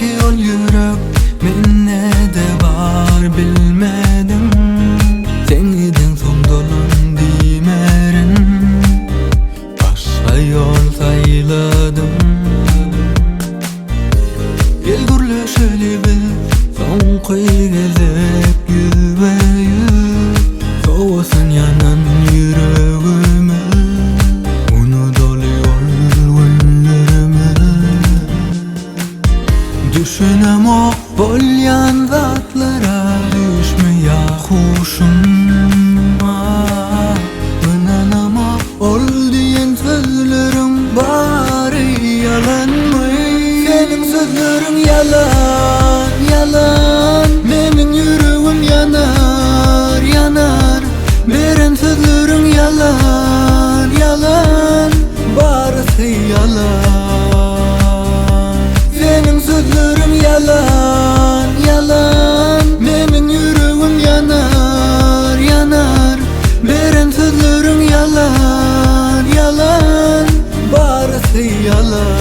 Sendäki ol ýürek mende-de bar bilmedim Sen gideňsoň dolan diýmerin Başga ýol saýladym Gel gürleşeli biz soňky gezek ýüzbe-ýüz Sowasyn ýanan ýüregimiz Unudaly ol günlerimiz Düşünemok bolýan zatlara Düýşmi ýa huşumma Ynanamok ol diýen sözleriň bary ýalanmy Seniň sözleriň ýalan, ýalan Meniň ýüregim ýanar, ýanar Beren sözleriň ýalan, ýalan Barysy ýalan Seniň sözleriň ýalan, ýalan Meniň ýüregim ýanar, ýanar Beren sözleriň ýalan, ýalan Barysy ýalan.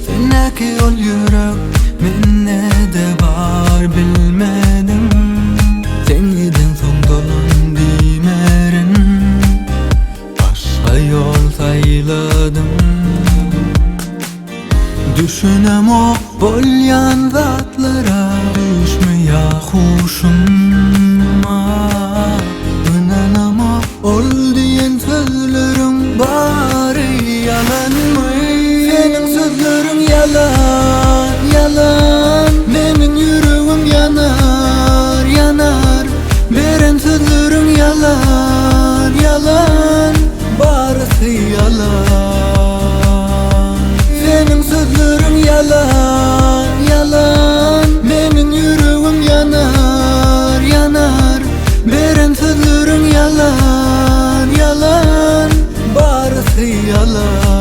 Sendäki ol ýürek mende-de bar bilmedim Sen gideňsoň dolan diýmerin Başga ýol saýladym Düşünemok bolýan zatlara Düýşmi ýa huşumma Ynanamok ol diýen sözleriň bary ýalanmy Seniň sözleriň ýalan, ýalan Meniň ýüregim ýanar, ýanar Beren sözleriň ýalan, ýalan Barysy ýalan Seniň sözleriň ýalan, ýalan Meniň ýüregim ýanar, ýanar Beren sözleriň ýalan, ýalan Barysy ýalan.